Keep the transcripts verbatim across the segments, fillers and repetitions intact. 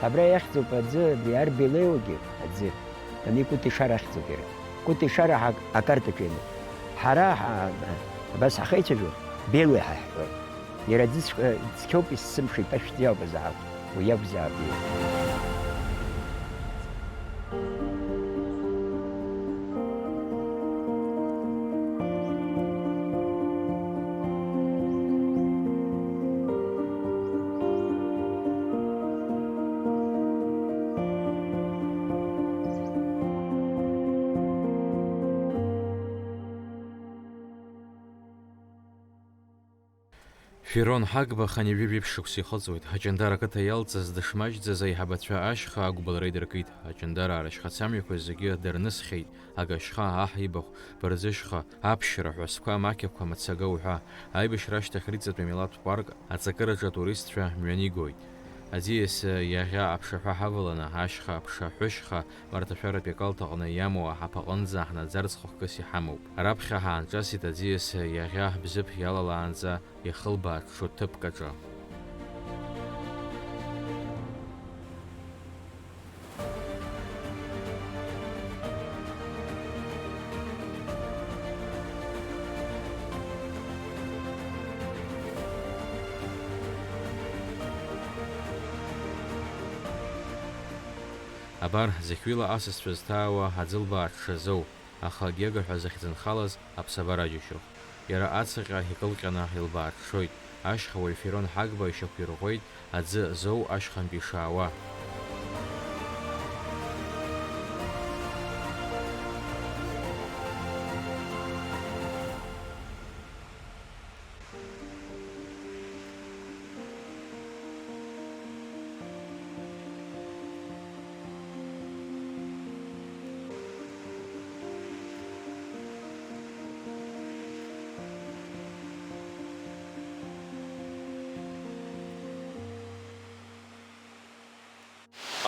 Абра иахьӡуп аӡы, абри Арбелеиугьы аӡы. Ани Кәыта Ишара ахьӡуп иара. Кәыта Ишара ҳак-, акартаҿы имоуп. Ҳара ҳа-, абас ҳахеицәажәо, Белуа ҳәа ҳҳәоит. Иара аӡы цәгьоуп, есымша итәашәҭ иоуп азаҳауп. Уи иакәзаап ииуа. Фирон Ҳагба хынҩажәи жәиԥшь шықәса ихыҵуеит. Аҷандара ақыҭа иалҵыз дышмаҷӡаз аиҳабацәа ашьха агәбылра идыркит. Аҷандара арашьхацамҩақәа зегьы дырнысхьеит, агашьха, аҳ ибахә, бырӡышьха, аԥшьра ҳәа зқәа, амақьақәа, мацага уҳәа. Аибашьра ашьҭахь Риҵатәи амилаҭтә парк аҵакыраҿы атуристцәа мҩанигоит. Аӡиас иаӷьа аԥшаҳәа ҳаваланы, ашьха аԥшаҳәышьха марҭашәаратәи акалҭ аҟны иамоу аҳаԥаҟынӡа ҳнаӡарц хықәкыс иҳамоуп. Раԥхьа ҳаанҿасит аӡиас иаӷьа Бзыԥ иалалаанӡа иахылбааҽҽо ҭыԥк аҿы. Абар, зықьҩыла асасцәа зҭаауа аӡылбааҽҽа Зоу, аха Гега ҳәа захьӡынхалаз аԥсабара џьашьахә. Иара ацаҟьа икылҟьаны илбааҽҽоит, ашьхауаҩ Фирон Ҳагба ишьақәирӷәӷәеит аӡы Зоу ашьхантәи ишаауа.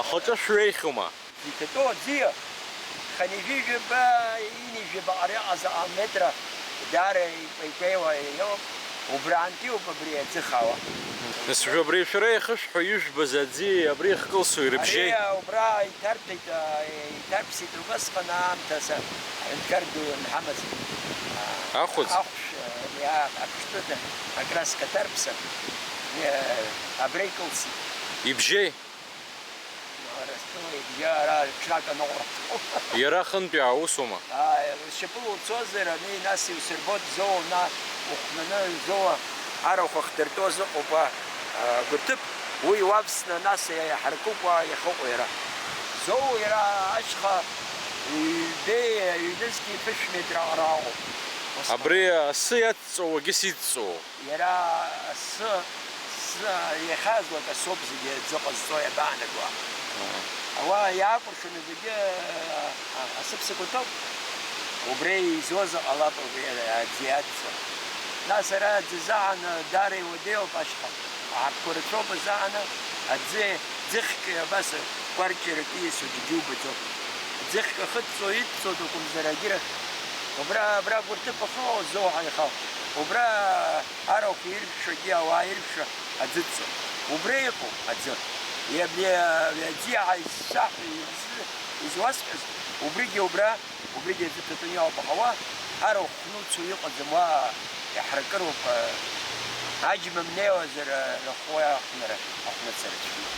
Ахәаҿы шәҩеихьоума? Иҭатәоу аӡиа, хынҩажәи жәаба, ҩынҩажәи жәаба ари аҟаза аметра даара икәеикәеиуа иоуп, убраантәиуп абри аӡы хаауа. Нас, абри шәара иахышәҳәо ижәбаз аӡиеи абри иахькылсуеи рыбжьеи? Ари, а, убра иҭарҭәеит, а, иҭарԥсеит убасҟан аамҭазы, аҳәынҭқар ду анҳамаз. Ахәыӡ? Ахәш, а, иа-, аԥштәы, акраска ҭарԥса, иа-, абра икылсит. Ибжьеи? Арестович, иара ҽнак аныҟәра. Иара хынтәи аусума? Ааи, зшьапыла уцозар, ани нас иусырбоит, Зоуа, на, ухәнаны, Зоуа арахә ахдыртәоз ыҟоуп, а, а, гәырҭыԥ, уи уавсны, нас иаҳаркуп, уа иахьыҟоу иара. Зоуа иара ашьха ҩбеи ҩнызқьи ԥышә метра аҟара ыҟоуп. Абри асы иадҵоу, уагьыс идҵоу? Иара асы, сы, иахьазлак асоуп зегьы аӡы ҟазҵо иабаанагауа. Ауаа иаакәыршаны зегьы, а, асыԥсақәа ҭоуп. Убри изуазар ҟалап, убри аӡы иадҵо. Нас ара аӡы заҳаны даара иуадаҩуп ашьха. Аҳаԥқәа рацәоуп азаҳаны аӡы, ӡыхьк абас кәарҷырак ииасуа џьџьа убаӡом. Ӡыхьк ахыҵәҵәо идҵоит акәымзар агьырахь. Убра, абра гәырҭыԥ ахьыҟоу зоуҳа ихы. Убра Арахә иршәшәагьы ауаа иршәшәо аӡы ыҵоуп. Убра иҟоуп аӡы. Иаб-, иа-, аӡы иаҳа изсаҳ-, из-, изуасҳәаз, убригьы убра, убригьы аӡы ҭатәаны иҟоуп, аха уа арахә хәнуцо иҟаӡам, уа иаҳаракыроуп, а, аџьма мнеиуазар, а, рахә уа ахәнара, ахәнацара цәгьоуп.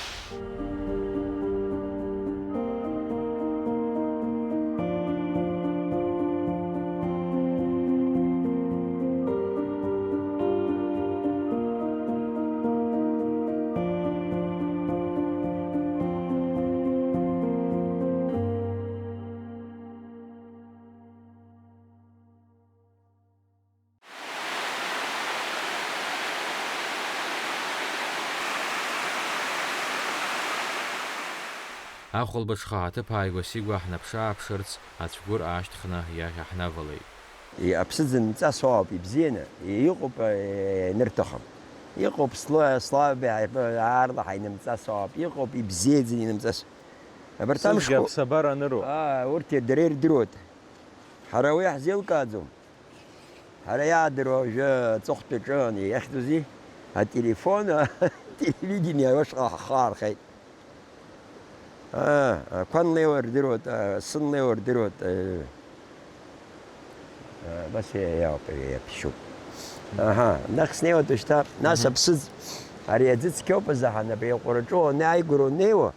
Ахәылбыҽха аҭыԥ ааигәа-сигәа ҳнаԥшы-ааԥшырц, ацәгәыр аашьҭхны иахьа ҳнавалеит. Аԥсыӡ нҵас ауп ибзианы, иҟоуп, э, ианырҭахым. Иҟоуп сла-, слаб, ааи-, аарлаҳа инымҵас ауп, иҟоуп ибзиаӡаны инымҵас. Абарҭ Сызгьы амшқәа аԥсабара аныруп. Аа, урҭ дара ирдыруеит. Ҳара уи ҳзеилкааӡом. Ҳара иаадыруа уажәы аҵыхәтәаҿы иахьӡузеи? Ателефон, ателевидение ашҟа ҳхы аархеит. Аа, ақәа нлеиуа рдыруеит, аа, асы нлеиуа рдыруеит, аа, аа, абас иа-, иауп, иаԥшьуп. Аҳа, наҟ снеиуеит уажәшьҭа, нас Мгм. аԥсыӡ, ари аӡы цқьоуп азаҳан, абри аҟәараҿы уанааигәара унеиуа,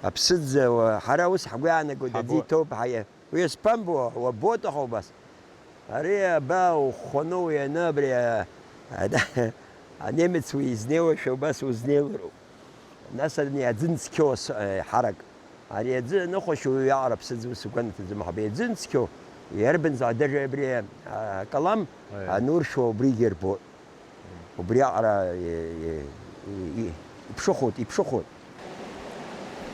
аԥсыӡ, уа-, ҳара ус ҳгәы иаанагоит, аӡы Ҳабо- иҭоуп, ҳаиа-, уи азԥамбо, уабоит аха убас. Ари абаа ухәхәаны уианы абри а-, а-, анемец уи изнеиуашәа убас узнеилароуп. Нас ани аӡы нцқьоу ас-, а, ҳарак. Ари аӡы аныхәашьо уи аҟара ԥсыӡ ус угәанаҭаӡом, аха абри аӡы нцқьоу иарбанзаалак даже абри, а, акалам Аиа. ануршьуа убригьы ирбоит. Убриаҟара, е, е, е, иԥшыхәоит, иԥшыхәоит.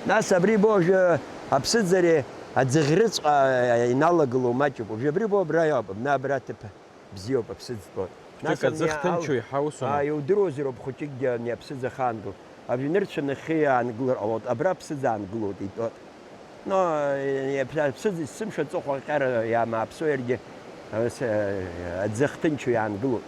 Нас абри бо уажәы аԥсыӡ ари аӡыӷьрыҵәҟьа иналагылоу маҷуп. Уажәы абри бо абра иоуп, абна абра аҭыԥ бзиоуп, аԥсыӡ збоит. Нас Хәыҷык абни аӡы ал-, хҭынчу иаҳа усума? аа, иудыруазароуп хәыҷыкгьы ани аԥсыӡ ахаангыло. Абри нырцә анахьхьи иаангылар ҟалоит, абра аԥсыӡ аангылоит, итәоит. Но, э, аԥсыӡ есымша аҵыхәа аҟьара иаамааԥсо иаргьы, э, с-, э, аӡы ахҭынчу иаангылоит.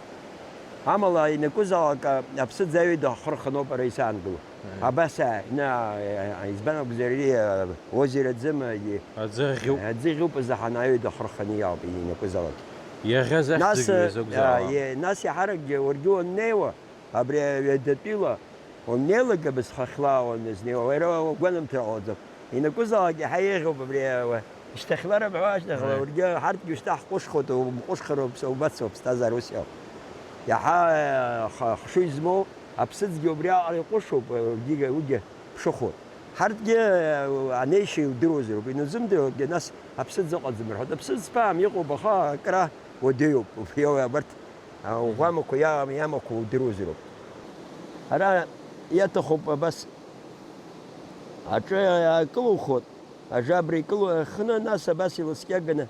Амала, ианакәызаалак, а, аԥсыӡ аҩада ахы рханоуп ара исаангыло. Мм. Абас, а, на, а, избан акәзар, ари, а, озер аӡыма, и-, Аӡы ӷьуп. аӡы ӷьуп азаҳан аҩада ахы рханы иаауп, ианакәызаалак. Иаӷьа Нас, захьӡугьы а, уи азакәзаалам. е-, нас иаҳаракгьы уаргьы уаннеиуа, Абри аҩадатәила уннеилак абасҟак хьлаауан изнеиуа, уара угәанамҭар ҟалаӡом. Ианакәызаалак иаҳа еиӷьуп абри ауаа. Шьҭахьла рымҳәо ашьҭахьла, Аиеи. Ургьы ҳарҭгьы шьҭа ҳҟәышхоит, умҟәышхароуп, убас ауп, ԥсҭазаара ус иоуп. Иаҳа, ха-, хшыҩ змоу аԥсыӡгьы убри аҟара иҟәышуп, уигьы, уигьы ԥшыхәоуп. Ҳарҭгьы, анеишьа илдыруазароуп, ианузымдыруагьы, нас аԥсыӡ ыҟаӡам рҳәоит. Аԥсыӡ зԥаам, иҟоуп, аха акра уадаҩуп, убри ауп абарҭ. Ауӷәамақәа иа-, иамақәа удыруазароуп. Ара иаҭахуп абас аҿы акылухуеит, ажабра икылу ахьыны, нас абас иласкьаганы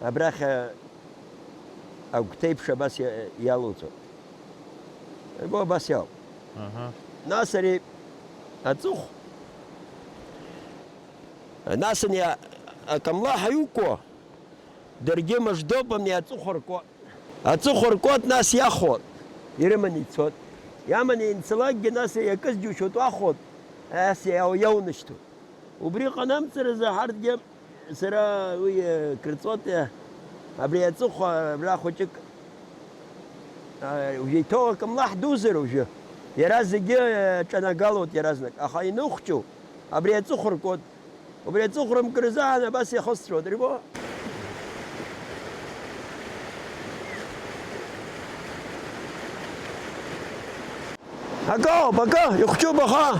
абрахь агәҭеиԥш абас иа-, иалоуҵоит. Ибо абас иауп. Аҳа. Нас ари аҵыхә, нас ани а-, акамлаҳ иукуа, даргьы мыждоуп ани аҵыхәа ркуа. Аҵыхәа ркуеит, нас иахәоит, ирыманы ицоит. Иаманы ианцалакгьы, нас иакыз џьушьоит, уахәоит, нас иау-, иаунашьҭуеит. Убри ҟанамҵаразы ҳарҭгьы, сара уи, э, крыҵуеит, э, абри аҵыхәа, абра хәыҷык, э, уажәы иҭоу акамлаҳ дузар уажәы. Иара зегьы, э, ҿанагалоит иаразнак, аха иныхәҷу абри аҵыхәа ркуеит. Убри аҵыхәра мкыр азаан абас иахысҵәоит, рбо? Акоуп, акы, ихәҷуп, аха.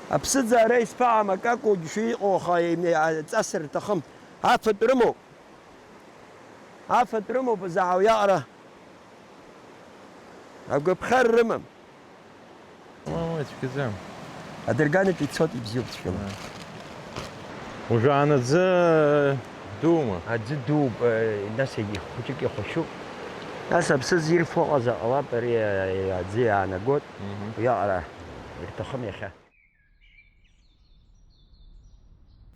Аԥсыӡ ара исԥаам, акакәу џьшьа иҟоу, аха ине-, аҵас рҭахым. Афатә рымоуп. Афатә рымоуп, заа уиаҟара. Агәаԥхар рымам. Уамоу, ицәгьаӡам. Адырганаҿ ицоит ибзиоуп цәгьала. Уажәаан аӡы дуума? Аӡы дууп, э, нас егьи хәыҷык ихәашьуп. Нас аԥсыӡ ирфо ҟаза ҟалап, ари, э, аӡы иаанагоит. Мгм. Уиаҟара ирҭахым иахьа.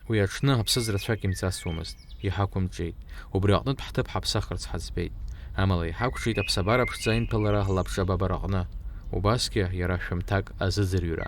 Уи аҽны аԥсыӡ рацәак имҵасуамызт, иҳақәымҿиеит. Убри аҟнытә ҳҭыԥ ҳаԥсахырц ҳаӡбеит. Амала иҳақәҿиеит аԥсабара ԥшӡа инҭалара лабҿабабараҟны, убасгьы иара шәымҭак азыӡырҩра.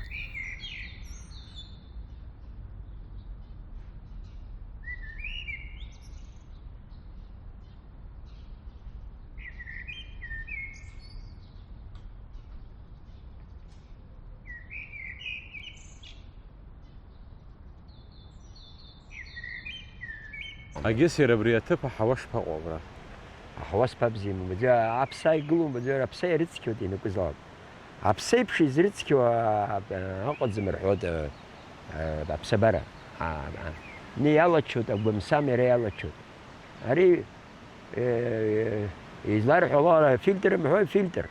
Агьыс иара абри аҭыԥ аҳауа шԥаҟоу абра? Аҳауа зԥа бзиа имоу, маӡа аԥса игылоу, маӡа аԥса ирыцқьоит ианакәызаалак. Аԥса еиԥш изрыцқьоу, а, а, ыҟаӡам рҳәоит, а, а, аԥсабара. А, а, не иалачоит, агәамсам иара иалачоит. Ари, э, изларҳәо ала фильтр мҳәои, фильтр.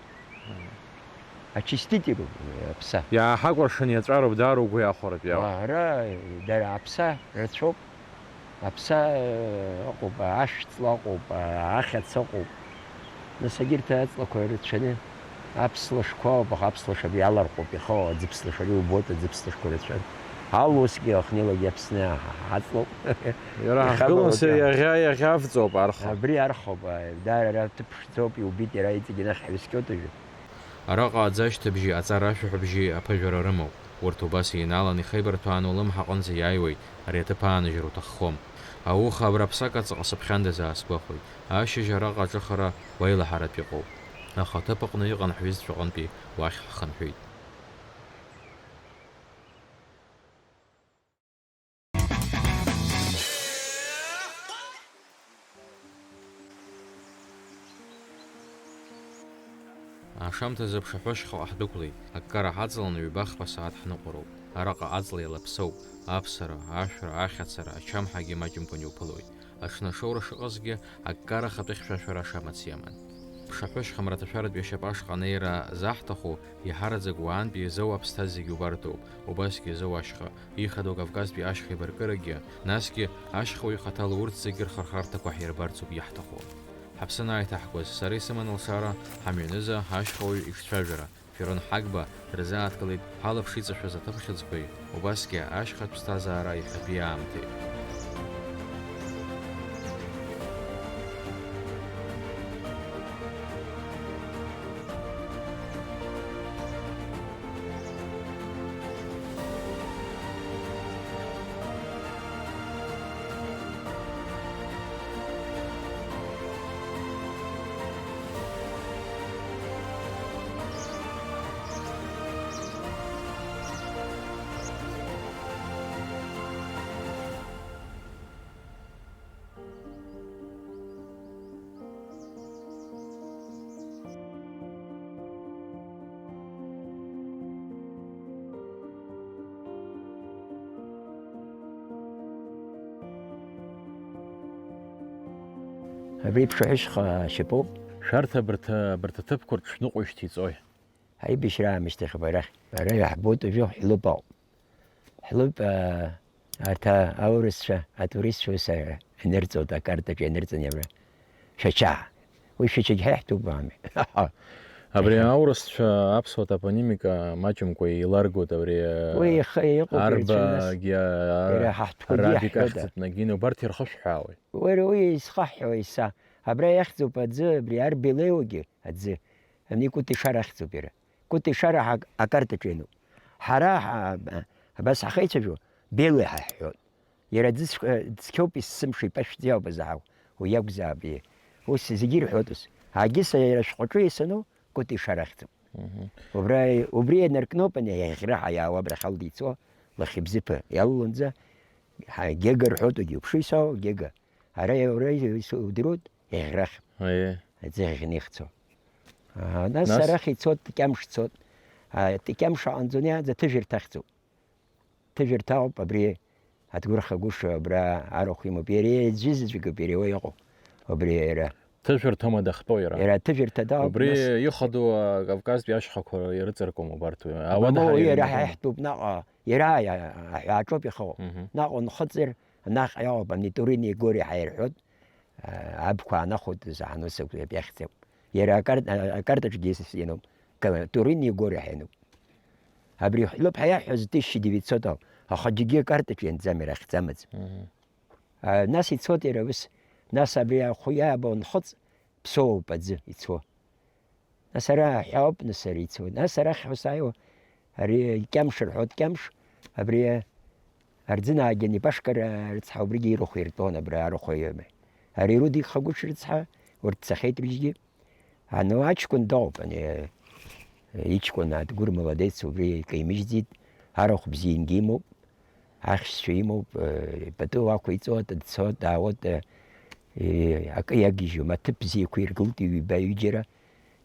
Очиститель ауп аԥса. Иааҳакәыршан иаҵәароуп, даара угәы иахәаратәы иауп. Ара дара аԥса рацәоуп. Аԥса, э, ыҟоуп, ашәҵла ыҟоуп, а, ахьаца ыҟоуп. Нас егьырҭ аҵлақәа рацәаны аԥслашқәа ауп, аха аԥслаша абри аларҟәуп, иахьа аӡыԥслаша ари убоит, аӡыԥслашқәа рацәан. Алусгьы, Охнилогьы Аԥсны аҳ-, аҵлоуп. Иара ҳахгылан, ихабалоит, иа-, иаӷьа, иаӷьа авҵоуп, архәа. Абри архоуп, а, даара ара ҭыԥ ԥшӡоуп, иубеит иара иҵегь анахь ҳҩызкьоит уажәы. Араҟа аӡы ашьҭыбжьи аҵара ашәаҳәабжьи аԥыжәара рымоуп. Урҭ убас еинаалан ихеибарҭәааны улымҳа аҟынӡа иааиуеит, ари аҭыԥ аанажьыр уҭаххом. Ауха абра аԥсак аҵаҟа сыԥхьандаз аасгәахәит. Ашьыжь араҟа аҿыхара уеилаҳаратә иҟоуп. Аха аҭыԥ аҟны иҟан ҳҩызцәа аҟынтәи уахь ҳхынҳәит. Ашамҭазы Ԥшаҳәышьхаҟа ҳдәықәлеит. Аккара ҳаҵаланы ҩба-хԥа сааҭ ҳныҟәароуп. Араҟа аҵла еилаԥсоуп. Аԥсара, ашәра, ахьацара, ачамҳагьы маҷымкәан иуԥылоит. Аҽны ашоура шыҟазгьы, аккара ахатәы хьшәашәара ашамац иаман. Ԥшаҳәышьха мраҭашәаратә ҩашьап ашҟа анеира заҳҭаху, иаҳараӡак уаантәи изоуа аԥсҭазегьы убартәуп, убасгьы изоуа ашьха, ихадоу Кавказтәи ашьха еибаркырагьы, насгьы ашьхауаҩ ихаҭала урҭ зегьы рхырхарҭақәа ҳирбарцуп иаҳҭаху. Ҳаԥсы анааиҭаҳкуаз, сара исыман алшара, ҳамҩаныза ашьхауаҩ иҿцәажәара, Фирон Ҳагба, рзааҭгылеит ҳалаԥш иҵашәаз аҭыԥхьыӡқәеи, убасгьы ашьхатә ԥсҭазаара иахьатәи аамҭеи. Абри Ԥшаҳәышьха шьапоуп. Шәарҭ абарҭ, абарҭ аҭыԥқәа рҿы шәныҟәоижьҭеи иҵои? Аибашьра аамышьҭахь ауп арахь. Ара иаҳбоит уажәы Ҳлыпа. Ҳлыпа, арҭ аурысцәа, атуристцәа ус инырҵоит, акартаҿы ианырҵон иара. Шәача. Уи Шәачагьы ҳаиҳәҭоуп, ами. Абри Шәача. Аурысцәа аԥсуа топонимика маҷымкәа еиларгоит, абри, уи ихы иҟоуп, ирацәаҩны. Арбагьы, а, иара ҳаҳҭқәагьы Радик иаҳҳәода? Ахьӡытә Нагина, убарҭ ирхышәҳәаауеит. Уи, уи изхаҳҳәуеи са? Абра иахьӡуп аӡы, абри Арбелеиуагьы аӡы. Ани Кәытишара ахьӡуп иара. Кәытишара ҳак-, акартаҿы иануп. Ҳара ҳа-, абас ҳахеицәажәо, Белеи ҳа ҳҳәоит. Иара аӡы цә-, цқьоуп, есымша ипашәӡа иауп азаҳау. Уи иакәзаап, ии. Ус зегьы ирҳәоит ус. Агьыса иара ашәҟәаҿы исану Кәытишара ахьӡуп. Мгм. Убра, убри ианаркноуп ани аиӷьра ҳәа иаауа абрахь алда ицо, лахьыбзыԥы иалалонӡа, ҳа, Гега рҳәоит, уигьы уԥши, сау, Гега. Ара, ара ис-, удыруеит, Еӷьрахь. Аиеи. Аӡыхь ихьӡо. Аа, нас Нас? Арахь ицот, Тәкьамш цот. Аа, Тәкьамш аҟанӡа унеиаанӡа ҭыжәырҭа ахьӡуп. Ҭыжәырҭа ауп абри, Адгәыр Хагәыш абра арахә имоуп. Иара аӡәы заҵәык ауп, иара уа иҟоуп. Убри иара. Ҭыжәырҭоума дахьтәоу иара? Иара аҭыжәырҭа дауп, Убри нас ихадоу, а, Кавказтәи ашьхақәа ирыҵаркуама убарҭ? Абамоу, абамоу, иара иара ҳа иҳәатәуп наҟ, иара аҳәааҿоуп ихоу. Мгм. Наҟ унхыҵыр, наҟ иаауп, ани Турини Гори ҳәа ирҳәоит. Абқәа аанахәоит, заҳан ус акәзар иахьӡуп. Иара акарт-, а-, акартаҿгьы ис-, иануп. Ка-, Турини Гори ҳәа иануп. Абри Хлыԥ ҳәа иаҳҳәаз тысяча девятьсот ауп, аха џьаргьы акартаҿы ианӡам, иара ахьӡ амаӡам. Мгм. А, нас ицот иара ус, нас абри ахәы иаабо нхыҵ, ԥсоуп аӡы ицо. Нас ара ҳәа ауп, нас ара ицо. Нас арахь ҳәа сааиуа, ари Кьамш рҳәоит, Кьамш, абри Арӡынаагьы ани Пашка р-, рыцҳа убригьы ирахә иртәон, абра арахә аҩы. Ари Рудик Хагәыш рыцҳа, урҭ цахьеит рыжьгьы. Ано аҷкәын дауп, ани, иҷкәын Адгәыр молодец, убри икаимыжьӡеит, арахә бзиангьы имоуп, ахьшьцәа имоуп, э, пату ақәиҵоит, дцоит, даауеит, э, э, акы иагьежьуам, аҭыԥ бзиақәа иргылт ҩба-ҩыџьара,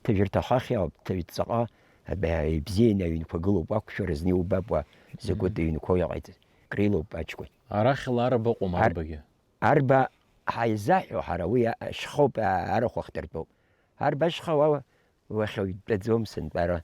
ҭыжәырҭа хахь иауп, ҭыжә-, ҵаҟа, аб-, ибзианы аҩнқәа гылоуп, уақәшәаразны иубап уа, закәытә Мгм. ҩнқәоу иҟаиҵаз, крылоуп аҷкәын. Арахьала арба ыҟоума, Ар-, арбагьы? Арба ҳаизаҳәо ҳара, уи ашьхоуп, а-, арахә ахҭыртәоуп. Арба ашьха уа уахьаҩ дтәаӡом сынтәа ара.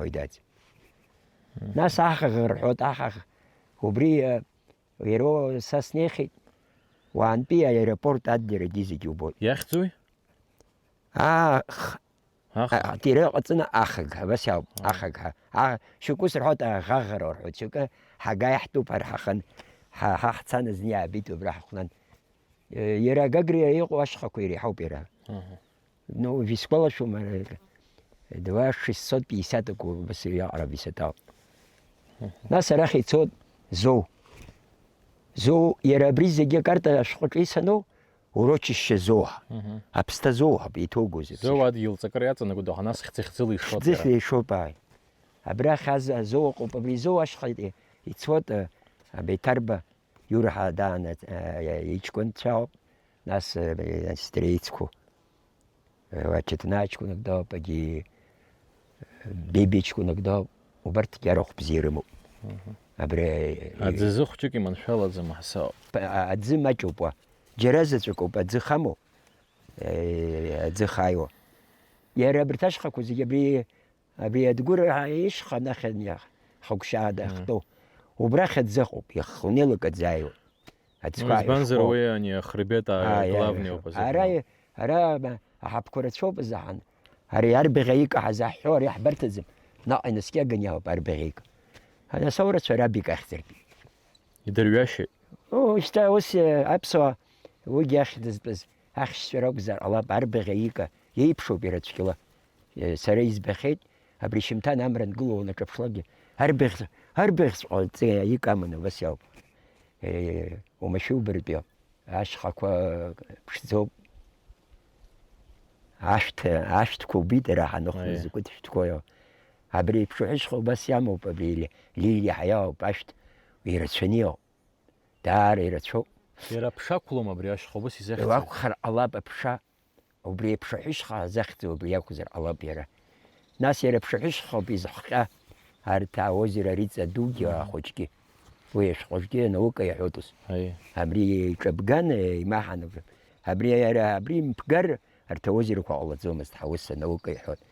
ҳәа уи дац. Нас аҳаӷа рҳәоит, аҳаӷа. Убри, э, иара са снеихьеит, уаантәи аеропорт адгьыларагьы зегьы убоит. Иахьӡуи? Ах-, Аха. А, тире ҟаҵаны ахыгҳәа, абас иауп, Ага. ахыгҳәа. А, шьоукы сырҳәоит, аӷаӷара рҳәоит, шьоукы ҳага иаҳтәуп, ҳара ҳахын, ҳа, ҳа ҳцаны зны иаабеит убра ҳахәнан. Э, иара Гагриа иҟоу ашьхақәа иреиҳауп иара. Аҳа. Ну, исгәалашәом, ара, два шестьсот пятьдесят акәу, убас иаҟара висотал. Аҳа. Нас арахь ицоит Зоу. Зоу, иара абри зегьы акарта ашәҟәаҿы исану, урочище Зоу ҳәа. Мгм. Аԥсҭа Зоу ҳәа иҭоугозеи? Зоу адгьыл ҵакыра иаҵанакуа, аха нас хьӡы-хьӡыла ишоуп Хьӡы иара. Ишоуп, ааи. Абрахь аза Зоу ыҟоуп, абри Зоу ашҟа ицоит, а, Абеиҭарба Иура ҳәа даан, а, иҷкәынцәа ауп, нас, а, Стреицқәоу. Уа Чаҭанаа ҷкәынак дауп, егьи Бебиа ҷкәынак дауп, убарҭгьы арахә бзиа ирымоуп. Мгм. Абри, э, Аӡы зыхәҷык иманшәалаӡам, ҳасауп. А-, аӡы маҷуп уа. Џьара заҵәык ауп аӡы хамоу, э, аӡы хааиуа. Иара абарҭ ашьхақәа зегьы абри, абри Адгәыр ишьха нахьынҩа хагәшьаада Мгм. ахьтәоу. Убрахь аӡы ыҟоуп, иаххнеилак аӡы ааиуа. Ну, Ацқәа избанзар, иахьхоу. Уи ани ахребет, а, Ааи, главный ааи. Ауп азы. Ара, ара, ма, аҳаԥқәа рацәоуп азаҳан. Ари арбаӷь аика ҳазаҳҳәо, ари ҳбарҭаӡам. Наҟ инаскьаган иаауп арбаӷь аика. Анасоурацәа рабик ахьӡыртәи. Идырҩашьеит. О, шьҭа ус, э, аԥсуаа, уигьы ахьӡызтәыз, ахьшьцәа ракәзар ҟалап, арбаӷь аика, иеиԥшуп иара цәгьала. Сара избахьеит, абри шьымҭан амра ангыло уанаҿаԥшлакгьы, арбаӷь, арбаӷьҵәҟьа ҵеи аик аманы убас иауп. Е, уамашәа убыртәио, ашьхақәа ԥшӡоуп. Ашәҭ, ашәҭқәа убеит, ара ҳаныхәа Аиеи. Закәытә шәҭқәоу. Абри еиԥш уҳәышьха убас иамоуп, абри ли-, лилиа ҳәа иауп, ашәҭ ирацәаны иҟоуп. Даара ирацәоуп. Иара аԥша ақәлом абри ашьха, убас изахьӡуп. Уақәхар ҟалап аԥша. Убри еиԥш аҳәышьха захьӡу убри иакәзар ҟалап иара. Нас иара аԥшаҳәышьхоуп изыхҟьа арҭ аозеро Риҵа дугьы Мгм. ахәыҷгьы. Уи ашәҟәыҿгьы анаука иаҳәоит ус. Аиеи. Абри еиҿабган, еимаҳан, абри иара, абри мԥгар арҭ аозерқәа ҟалаӡомызт, ҳаус анаука иҳәоит.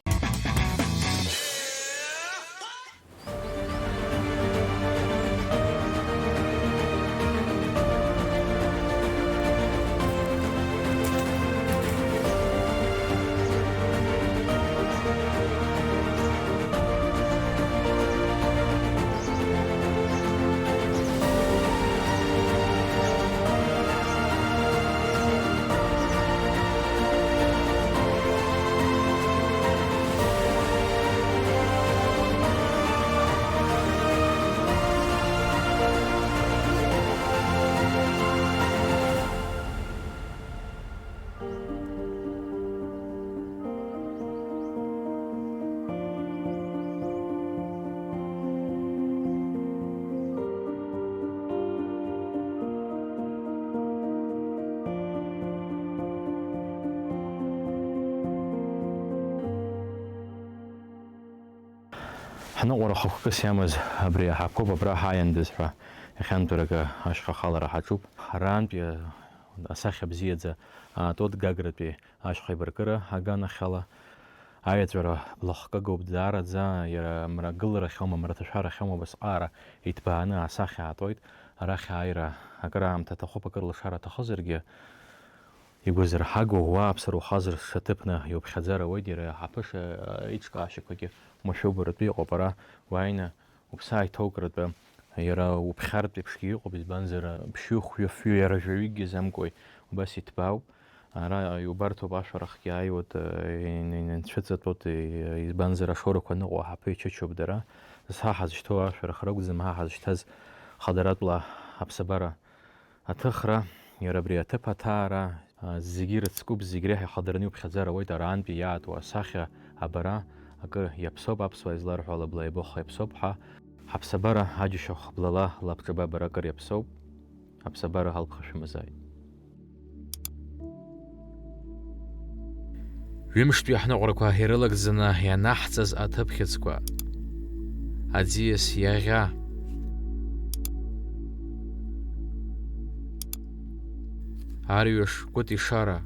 Ҳныҟәара хықәкыс иамаз абри аҳаԥгоуп абра ҳааиандаз ҳәа, иахьантәарак ашьха ахалара ҳаҿуп. Арантәи асахьа бзиаӡа аатуеит Гагратәи ашьха еибаркыра аганахьала. Аиаҵәара блахкыгоуп даараӡа, иара мрагыларахьоума, мраҭашәарахьоума, убасҟаара иҭбааны асахьа аатуеит. Арахь ааира акыраамҭа аҭахуп, акыр лашара аҭахызаргьы. Игәазырҳагоу уа аԥсра ухазар сҽаҭыԥны иуԥхьаӡар ауеит, иара аҳаԥыша, аиҿкаашьақәагьы мышәыбаратәы иҟоуп, ара уааины уԥсы ааиҭоукратәы, иара уԥхьартә еиԥшгьы иҟоуп, избанзар, ԥшьҩы-хәҩы-фҩы иара жәаҩыкгьы замкуеи, убас иҭбаауп. Ара иубарҭоуп, ашәарахгьы ааиуеит, ин-, ин-, инцәыҵатәоуп, избанзар, ашоурақәа ныҟәо аҳаԥы ичычоуп дара. Зҳа ҳазшьҭоу ашәарах ракәӡам, ҳа ҳазшьҭаз хадаратәла аԥсабара аҭыхра, иара абри аҭыԥ аҭаара, а, зегьы ирыцкуп, зегь реиҳа ихадараны иуԥхьаӡар ауеит арантәи иаатуа асахьа абара, акыр иаԥсоуп, аԥсуаа изларҳәо алабла иабохо иаԥсоуп ҳәа, ҳаԥсабара аџьашьахә блала лабҿаба бара акыр иаԥсоуп, аԥсабара алԥха шәымазааит. Ҩымштәи ҳныҟәарақәа ирылагӡаны ианаҳҵаз аҭыԥхьыӡқәа. Аӡиас иаӷьа. Арҩаш кәыт ишара.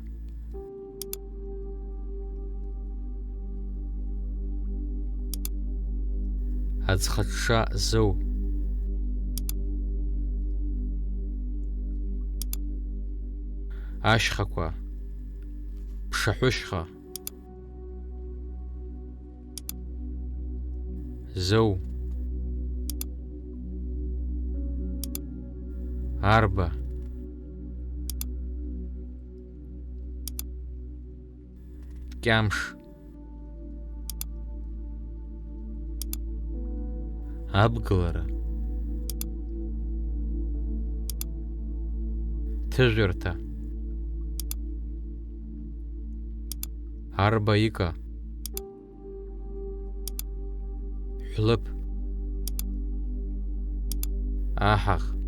Аӡхыҽҽа зоу. Ашьхақәа. Ԥшаҳәышьха. Зоу. Арба. Кьамш. Абгалара. Ҭыжәырҭа. Арба ика. Ҳәлып. Аҳаӷ.